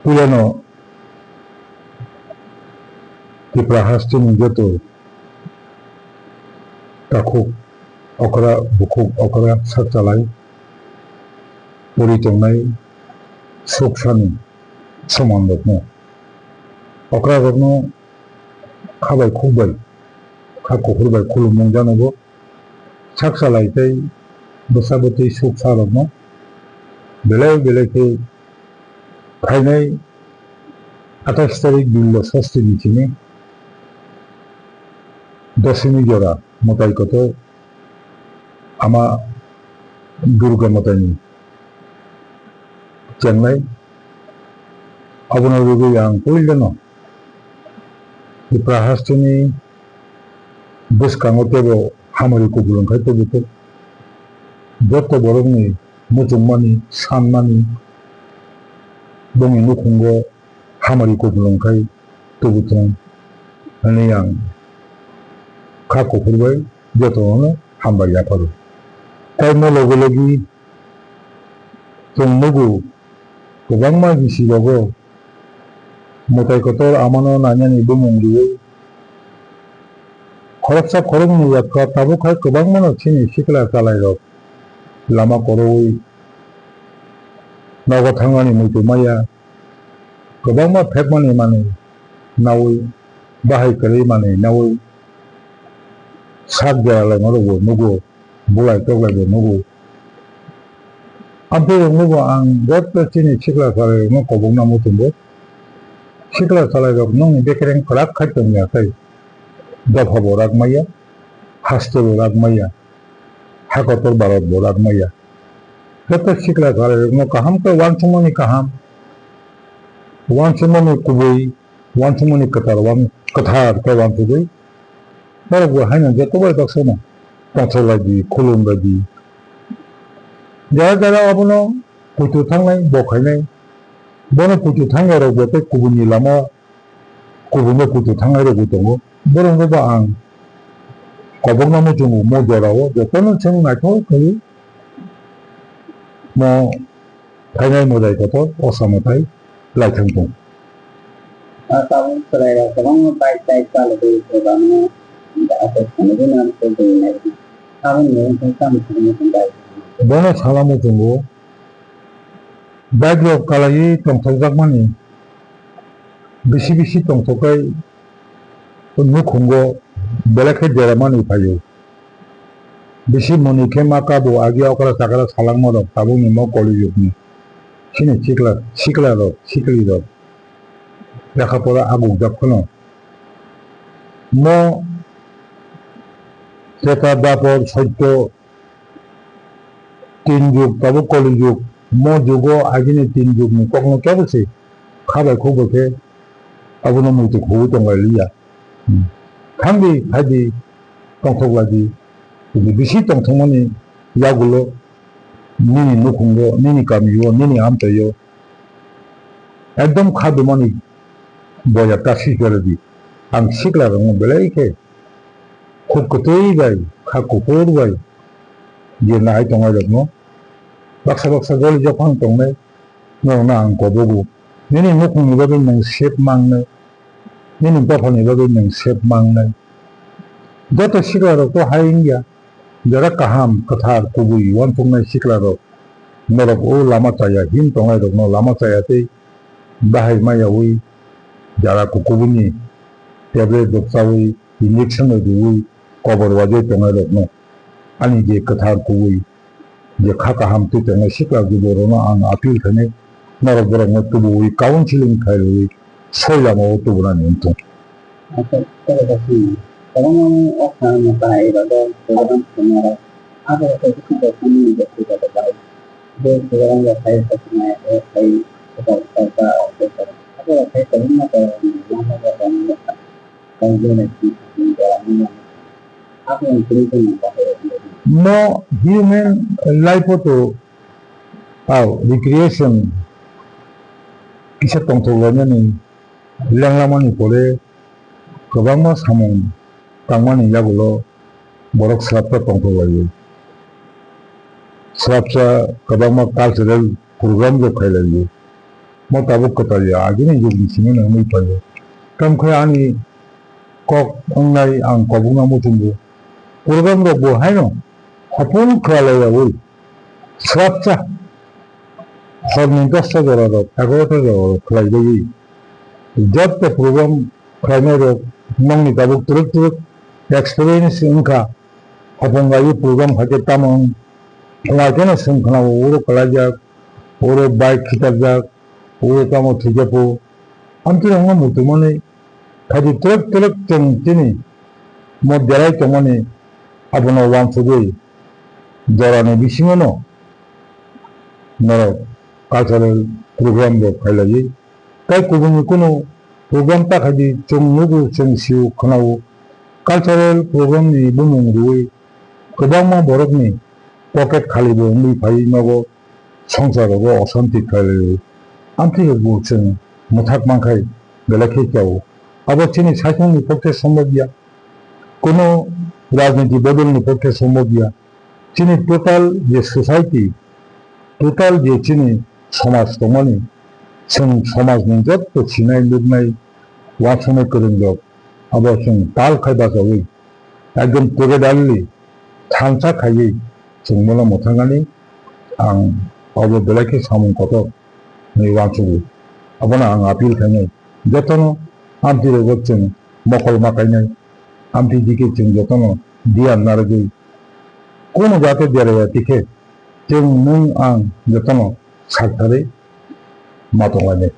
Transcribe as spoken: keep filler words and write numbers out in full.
Puilano Tipra hasteni joto takhuk okra, bukhuk okra, sak chalai pori tongnai suksani somanrokno, okrarokno kha bai khuk bai, kha kuphur bai khulumung janogo. Sak salai tei bwsa bwtwi suksa rokno belai belai khe phainai athais tarik Billo Sasti ni simi Doshimi jora mwtai kotor Ama Durga mwtai ni chengnai. Abono rwgwi ang puilano Tipra hasteni bwskango teibo hamari kubulung khai tubutwk. Joto borokni muchungmani, sanmani, bongni nukhungo hamari kubulung khai tubutwng hwnwi ang kha kuphur bai jotono hambai yapharo. Tei mo logi logi chwng nugo, kwbangma bisi rogo mwtai kotor amano nainani bumung rwui khoroksa khoroknwi yapkha, tabuk hai kwbangmano chini sikla chalairok lama koroui nogo thangnani muitu maya, kwbangma phekmani manwi naui, bahai kwrwi manwi naui sak jera laima rokbo nugo. Bulai toklai bo nugo. Amtwi rok nugo ang joto chini sikla salai rok no kobok na muchungo. Sikla salai rok nokni bekereng kwrak khai tongya tei dopha bo rak maya, haste bo rak maya, ha kotor Bharat bo rak maya. Joto sikla salai rok no kaham khe uansukmani kaham, uansukmani kubui, uansukmani kwthar, uan-, kwthar khe uansugwi norokbo haino joto bai baksa no tongthok lai di, khulum lai di. Jara jara abono puitu thangnai, bo khainai, bono puitu thangnairokbo tei kubuni lama, kubunbo puitu thangnairokbo tongo. Borokno bo ang kobokno muchungo, mo jorao jotono chwng naithok khlaiwi mo phainai mwtai kotor o samo tai laithang tong. A tabuk chwrairok kwbangma bike tai chalogwi kwbangma aswk sanigwi nang tubui nai. Aboni bagwi tamo sanigwi tong bai. Bono salamo chwngo bike rok kalaiwi tongthokjakmani bisi bisi tongthokkhai nukhungo belai khe deramani phaio. Bisi mwnwi khe ma kabo agi okra chakra salangmarok tabukni mo koli yukni. Chini sikla, siklarok, siklirok lekha pora agukjak phano. Mo Treta, Dapor, Sotto, tin jug, tabuk koli jug, mo jugo agini tin jugni kokno kebo se kha bai khuk bai khe abono muitu khugwi tong lai liya. Hmm. Thangdi, phaidi, tongthok laidi, kintu bisi tongthokmani yagulo nini nukhungo, nini kamio, nini amchaio ekdom kha dumani boya ta si choridi. Ang siklarokno belai khe khuk kwtwi bai, kha kuphur bai je nahai tongnai rokno baksa baksa goli jophang tongnai, norokno ang kobogo. Nini nukhungni bagwi nwng sep mangnai, nini dophani bagwi nwng sep mangnai. Joto siklarok to hai wngya, jora kaham, kwthar, kubui uansuknai siklarok, norok o lama chaya, him tongnairokno lama chaya tei bahai mayaui, jara kukubuni tablet rok chaui, injection rok riui, kobor wajai tongnairokno ani je kwthar kubui je kha kaham twi tongnai sikla juborokno ang appeal khainai, norok borokno tubuwi counseling khlaiwi soi lamao tubunani wngthung. Mo human life o to, ah, recreation kisa tongthok lainani lenglamani pore kwbangma samung tangmani yagulo borok swrapsa tongthok laio. Swrapsa kwbangma cultural program rok khai laio. mo tabuk kwtal ya, agini jugni simi no wngwi phaio. Tamo khe ani kok wngnai ang kobokno muchungo. Program rok bo haino hopung khlai ya ui. Swrapsa horni dosta jora rok, egarota jora rok khlai bagwi. Jotto program khlainai rok nongni tabuk twrwk twrwk experience wngkha. Hopung raiwi program khaikhe tamo wng. Phunga kheno swng khwnao uro kwlaijak, uro bike khitarjak, uro tamo thwijapo. Amtwrwngno muchungmani khaidi twrwk twrwk chwng chini mo derai tongmani abono uansugwi jorani bisingono norok cultural program rok khailaiwi. Tei kubuni kunu program ta khaidi chwng nugo, chwng sio khwnao. Cultural program ni bumung rwui kwbangma borokni pocket khalibo wngwi phai nogo. Songsar rogo osanti khlai laio. Amtwi bo chwng mwthak mankhai belai khe kya-o. Abo chini saichung ni pokhe sombok ya. Kono rajniti bodol ni pokhe sombok ya. Chini total je society, total je chini somaj tongmani, chwng somaj ni jotto sinai nuknai, uansuknai kwrwng rok, abo chwng tal khai bachaui, ekdom togetherly thansa khaiwi chwng bono mwthangani ang abo belai khe samung kotor hinwi uansugo. Abono ang appeal khainai jotono amtwi rogo chwng mokol ma kainai, amtwi dike chwng jotono diyan narwgwi kono jate deraya tikhe chwng nwng ang jotono saktharwi ma tonglainai.